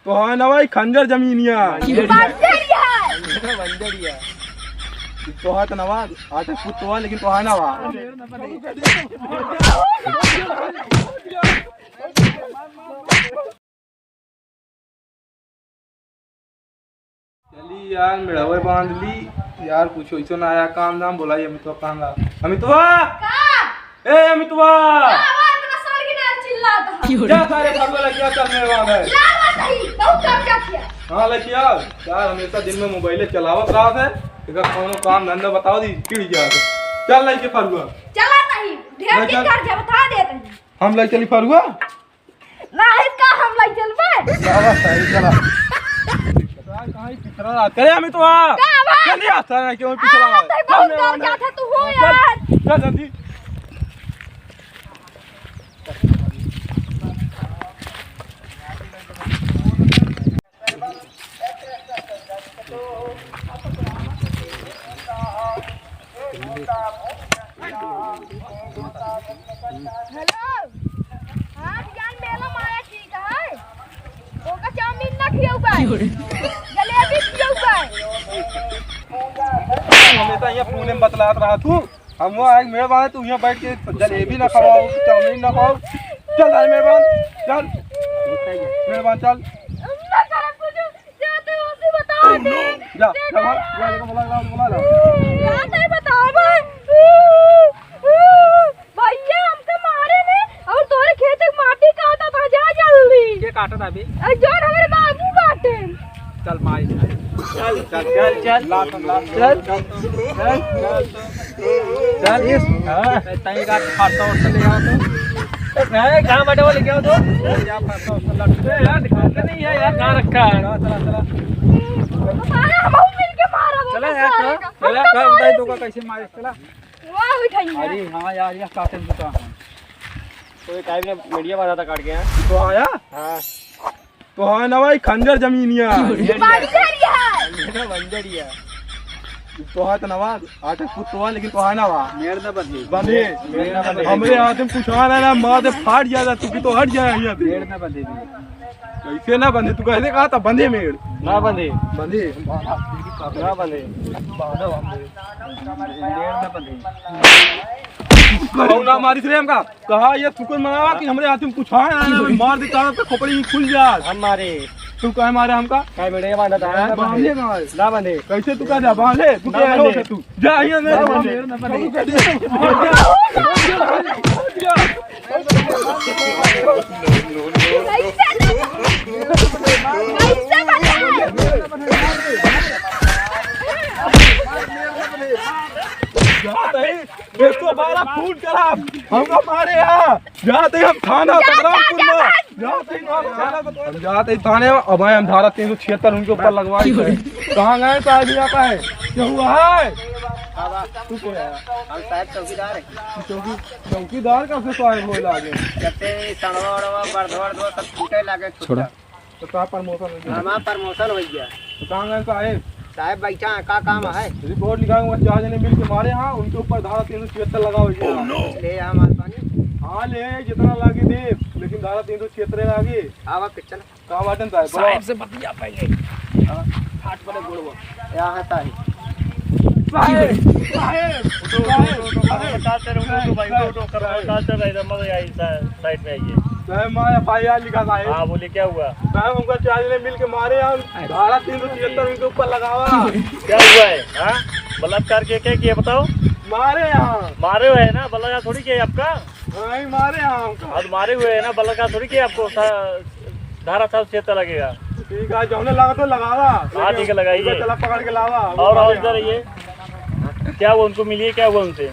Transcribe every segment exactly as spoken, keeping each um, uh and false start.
तोहार नवा ई खंजर जमीनिया। बंजरिया। बंजरिया। तोहार त नवा आटे कुत्तवा, लेकिन तोहार नवा। चली यार, मेड़वे बांध ली यार, कुछ ऐसो नया काम धाम। बोलाई अमितवा कहाँ गा? अमितवा! का? ए अमितवा! का बा, इतना सर की नार चिल्लात है? जा सारे फरुआ लगिया, चल मेड़वा बांध। लावत ही, बहुत काम का किया। हाँ, लेके आओ। यार, हमेशा दिन में मोबाइले चलावत रहत है। एकर कौनो काम धंधा बताओ दी, चिढ़ गया है। चल लेके फरुआ। चला नहीं, ढेर ले दिन चल। कर जब बता देत ही। हम ले चली फरुआ? नाही का हम लइ चलबे? चला, सही, चला। कहाँ ही पिछड़ा रहा। करे अमितवा। का बा? जल्दी आ, सारा क्यों पिछड़ा रहा? हाँ, तै बहुत डर जात है तू हो चल, यार। चल जल्दी। हेलो, हाँ, यार, मेला माया ठीक है। ओका चाउमीन ना खियौबे, जलेबी खियौबे। हमेशा यहाँ पुणे में बतलात रहा तू। हम वो आए मेहरबान, तू यहाँ बैठ के जलेबी ना खवाओ, चाउमीन ना खाओ। चल, चल मेहरबान, चल। मेहरबान, चल। हम ना करब कुछ। जा, तू उसे बता दे। जा, जा, भाग, जा, जा, बुला, बुला, बुला, बुला। जा, तू बता भाई। भैया, हमके मारे ने और तोरे खेत के माटी काटा था, जा जल्दी। के काटा था अभी? अरे, जोन हमारे बाबू बाटे। चल, माई। चल, चल, चल, चल। ला, ला, चल, चल, चल। चल, इस, हाँ। तई का फरसा उरसा ले आओ तो। ए, कहाँ बाटे वो लेके आओ तो? अरे यार, फरसा उरसा लट-, ए यार, दिखाते नहीं है यार, कहाँ रखा है? चला, चला, चला। अरे, हम मिलके मारा वो चला यार, सारे चला। का। चला, हम तो चला, मारे बताई थे। दो का कैसे मारे, चला। वाह, उठाइए। अरे हाँ यार, यह काटे में तो है। तो ये टाइम में मीडिया बना था काट के, हाँ? तो आया? हाँ। तो हाँ ना भाई, खंजर जमीनिया। बंजरिया। मेरा बंजरिया। तो हाँ तो नवा, आटे कुत्तवा, लेकिन तो हाँ ना वा। मेड़ ना बंधे। बंधे। मेड़ ना बंधे। हमरे हाथ में कुछ आ रहा है ना, मार दे फाट जाता, तू की तो हट जाए यहाँ से। मेड़ ना बंधे। कैसे ना बंधे? तू कैसे कहा था बंधे मेड़? ना बंधे। बंधे। ना बंधे। मेड़ ना बंधे। कौन ना मारी रे हमका? कहा ये शुक्र मनावा कि हमरे हाथ में कुछ है ना, ना, मार दे तारा पे खोपड़ी खुल जा। हम मारे। तू काहे मारे हमका? काहे मेरे बांधा था? बांधे कहाँ है? ना बांधे। कैसे तू कह दे बांधे? तू ना कह रहे हो बांधे। तू? जा, यहाँ ना ना बांधे। बांधे। कैसे बांधे? जा, नहीं। एक सौ बारह फोन करा, हमका मारे यहाँ। जाते हम थाना जा, जा, बलरामपुर जा, में। जा। जाते ही हम थाना बलरामपुर। हम जाते ही थाने, अब हम धारा तीन सौ छिहत्तर उनके ऊपर लगवाई है। कहाँ गए साहब यहाँ का है? क्या हुआ है? बाबा, तू कौन है? हम साहब चौकीदार है। चौकी-, चौकीदार का से साहब हो लागे? जब से सड़वा वड़वा, बर्द वर्द हो, सब छूटे लागे, छोड़ा। तो का प्रमोशन हो गया? हमार प्रमोशन हो गया। तो कहाँ गए साहेब? साहेब बैठा है, का काम है? रिपोर्ट लिखाए हुए, चार जने मिल के मारे हैं, उनके ऊपर धारा तीन सौ छिहत्तर लगा हुआ है। ले आ माल पानी। हाँ, ले आए, जितना लागे दे, लेकिन धारा तीन सौ छिहत्तर लागे। आवा, पिक्चर। का बाटन साहेब? साहेब से बतिया पहले। हाँ। हाथ पकड़ गोड़वा। यहाँ है साहेब। साहेब, साहेब, उठो, उठो, उठो, उठो, साहेब, उठो, साहेब, उठो, उठो, उठो, साहेब। करो, उठो, उठो, उठो, साइड में आइए। साहेब, हमारा एफ आई आर लिखा साहेब। हाँ, बोलिए, क्या हुआ? साहेब, हमका चार जने मिल के मारे हैं, धारा तीन सौ तिहत्तर उनके ऊपर लगावा। क्या हुआ है? हाँ? बलात्कार किया क्या, किया बताओ? मारे हैं। मारे हुए हैं ना, बलात्कार थोड़ी किया है आपका। नहीं, मारे हैं हमका। हाँ, तो मारे हुए हैं ना, बलात्कार थोड़ी किया आपको, सा-, धारा साहब से तो लगेगा। ठीक है, जौने लगा तो लगावा। हाँ, ठीक है, लगाइए। चला पकड़ के लावा। और, और इधर आइए। क्या हुआ, उनको मिलिए, क्या हुआ उनसे?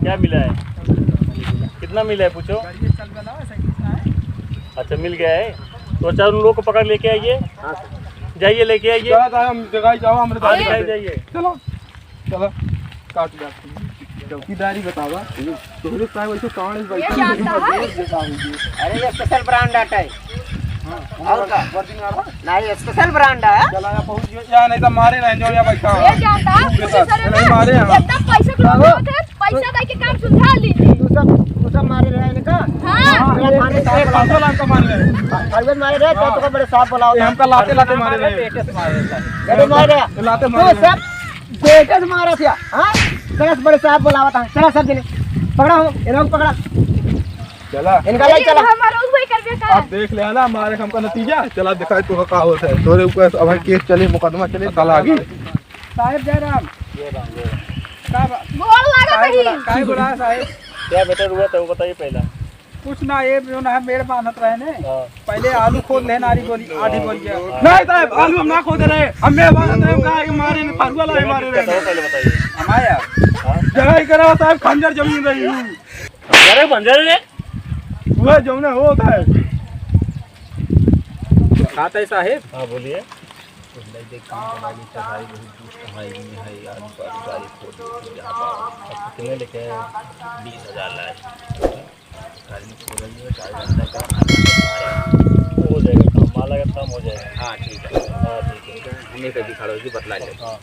क्या मिला है? कितना मिला है, पूछो। अच्छा, मिल गया है। तो अच्छा, उन लोगों को पकड़ लेके आइए। जाइए, लेके आइए। चला, हम दिखाई जाओ, हमरे हाँ, साथ दिखाई में। जाइए। चलो। चला, काट दे। चौकीदारी बतावा। तोहरे साहब ऐसे कांड ये बैठे जानता हैं? अरे, ये स्पेशल ब्रांड आटा है। हाँ, और का? वर्दी में आ रहा? नहीं, स्पेशल ब्रांड है। चला, यहाँ पहुँच गया। यहाँ नहीं तो मारे ना, जो यहाँ बैठा ये है। जानता? उनके साथ। नहीं, मारे हैं। एकदम पैसे के लोग होते हैं, पैसा दे के काम सुलझा लीजिए। तू सब, तू सब मारे रहे इनका। हाँ। मेरा थाने साहब एक बुलाओ। पाँच सौ लाख का मारे रहे। हाँ, अरविंद मारे रहे, हाँ। तो बड़े साहब बुलाओ। ये हमका लाते, लाते मारे रहे। बेटे से मारे रहे। बेटे मारे रहे। ये लाते तू मारे रहे। सब बेटे से मारा था, हाँ? चला, बड़े साहब बुलावा था। चला सब जने। पकड़ा हो, इन्होंने पकड़ा। चला। इनका ले अरे, चला। हमारा उस भाई कर दिया का? आप देख ले ना, मारे हमका नतीजा। चला दिखाई तो का होता है। तोरे ऊपर अब केस चले, मुकदमा चले, साला आगी। साहेब जय राम। जय राम, जय राम। का बा-, गोड़ लागत काहे ही। बोला, काहे बोला साहेब? क्या बेटा रुआ था, वो बताइए पहला। कुछ ना, ये जो ना मेड़ बांधत रहे ने। हाँ। पहले आलू खोद ले, नारी बोली, आधी बोली गया। हाँ। नहीं साहेब, आलू हम ना खोदे रहे, हम मेड़ बांधत रहे, हम कहा कि मारे ने, फरुआ लाए मारे रहे। पहले बताइए। हमारे यार। हाँ। जगह ही करा साहेब, खंजर जमीन रही हूँ। अरे बंजर रे। वह जौने होत है। का ताई साहेब? हाँ, बोलिए। तो नहीं देख, काम कमाई नहीं, चढ़ाई वही दूध कमाई नहीं है, आलू पालू गाड़ी खोल देती जहाँ पाओ। अब कितने लेके आए? बीस हजार लाए। गाड़ी में खो रही है, चार घंटा का आलू बना रहे हैं। हो जाएगा काम, माला का काम हो जाएगा। हाँ, ठीक है। हाँ, ठीक है। हमें कहीं खड़ा होगी, बतला ले। हाँ।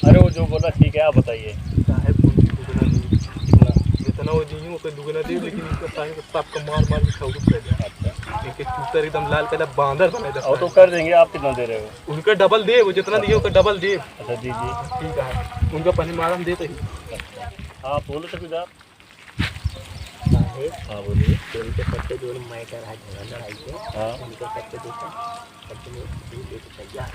अरे, वो जो बोला ठीक है, आप बताइए। साहेब, उनकी दुगना दी। कितना? जितना वो दी, वो कोई दुगना दी, लेकिन इनका साहेब को सबका मार मार के खाऊ कर दिया। अच्छा। इनके चूतर एकदम लाल कर दिया, बांदर बना दिया। और तो कर देंगे, आप कितना दे रहे हो? उनका डबल दे, वो जितना दिए, उसका डबल दे। अच्छा, दीजिए। ठीक है, उनका पहले मारम देते ही। हाँ, बोलो चौकीदार। साहेब, हाँ, बोलिए। उनके सबके जो मैटर है, झगड़ा लड़ाई के, हाँ। उनके सबके देखा, सब दिन एक दिन एक तैयार।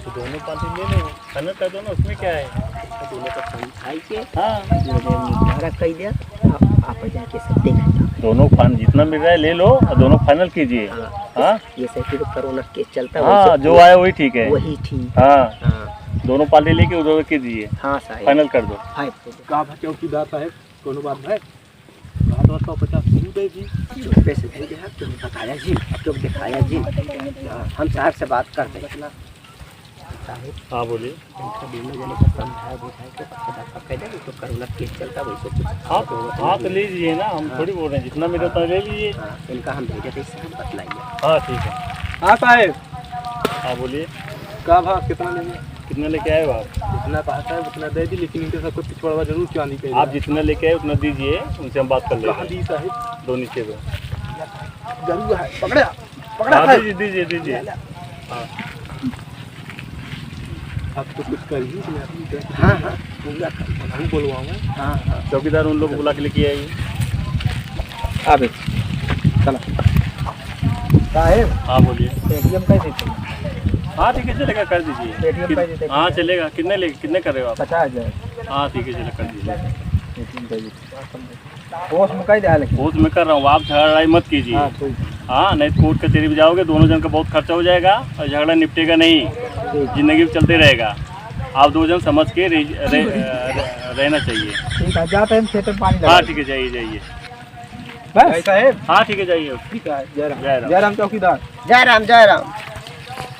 तो दोनों पार्टी ले लो, फाइनल कर दो ना, उसमें क्या है? तो दोनों को समझाई के, हाँ। दोनों को निपटारा कर दिया, आप, आप जाके सब देख लो। दोनों फाइन जितना मिल रहा है, ले लो और दोनों फाइनल कीजिए। हाँ। हाँ? ये सही, तो कोरोना केस चलता है, हाँ, वैसे जो आया वही ठीक है। वही ठीक। हाँ। हाँ। दोनों पार्टी लेके उधर कीजिए। हाँ, साहेब। फाइनल कर दो। हाँ, का भा चौकीदार साहेब? कोनो बात भाई, बात और सौ पचास तू दे दी। चुप्पे से दे दे, तुम बताया जी, तुम दिखाया जी। हाँ, हम साहब से बात करते हैं। साहब, हाँ, बोलिए। इनका दोनों जने को समझा बुझा के पक्का पक्का दे, तो करोना केस चलता, वैसे कुछ हाँ, तो, हाँ, तो लीजिए ना, हम हाँ। थोड़ी बोल रहे हैं, जितना मिले उतना ले लीजिए। हाँ, इनका हम भेजे थे, इससे हम बतलाएंगे। हाँ, ठीक है। हाँ, साहेब। हाँ, बोलिए। का भाव, कितना लेंगे? कितना लेके आए हो आप? जितना कहा था, उतना दे दी, लेकिन इनके साथ कुछ पिछड़वा जरूर चांदी पे आप है। जितना लेके आए, उतना दीजिए, उनसे हम बात कर लेंगे। कहाँ दी साहब? दो नीचे दो। जरूर है, पकड़े, पकड़ा हाँ, है। दीजिए, दीजिए, दीजिए। ले, ले। हाँ। अब तो कुछ कर ही दिया। हाँ, हाँ, पूरा कर। हम बुलवाओ। हाँ, हाँ। चौकीदार उन लोग को बुला के लेके आइए। आ बे, चला। साहेब, हाँ, बोलिए। पेटीएम कर देते हैं। हाँ, ठीक है, चलेगा, कर दीजिए। पेटीएम कर देते हैं। हाँ, चलेगा। कितने ले, कितने कर रहे हो आप? पचास हजार। हाँ, ठीक है, चलेगा, कर दीजिए। पेटीएम कर देते हैं। होश में कर दे, लेकिन। होश में कर रहा हूँ, आप झगड़ा लड़ाई मत कीजिए। हाँ, ठीक है। हाँ, नहीं तो कोर्ट कचहरी में जाओगे, दोनों जन का बहुत खर्चा हो जाएगा और झगड़ा निपटेगा नहीं, ठीक। जिंदगी में चलते रहेगा। आप दो जन समझ के रह, रह, रह, रहना चाहिए। ठीक है, जाते हैं खेत में पानी हाँ, लगा। ठीक है, जाइए, जाइए। बस? जय साहेब। हाँ, ठीक है, जाइए। ठीक है, जय राम। जय राम। जय राम चौकीदार। जय राम, जय राम।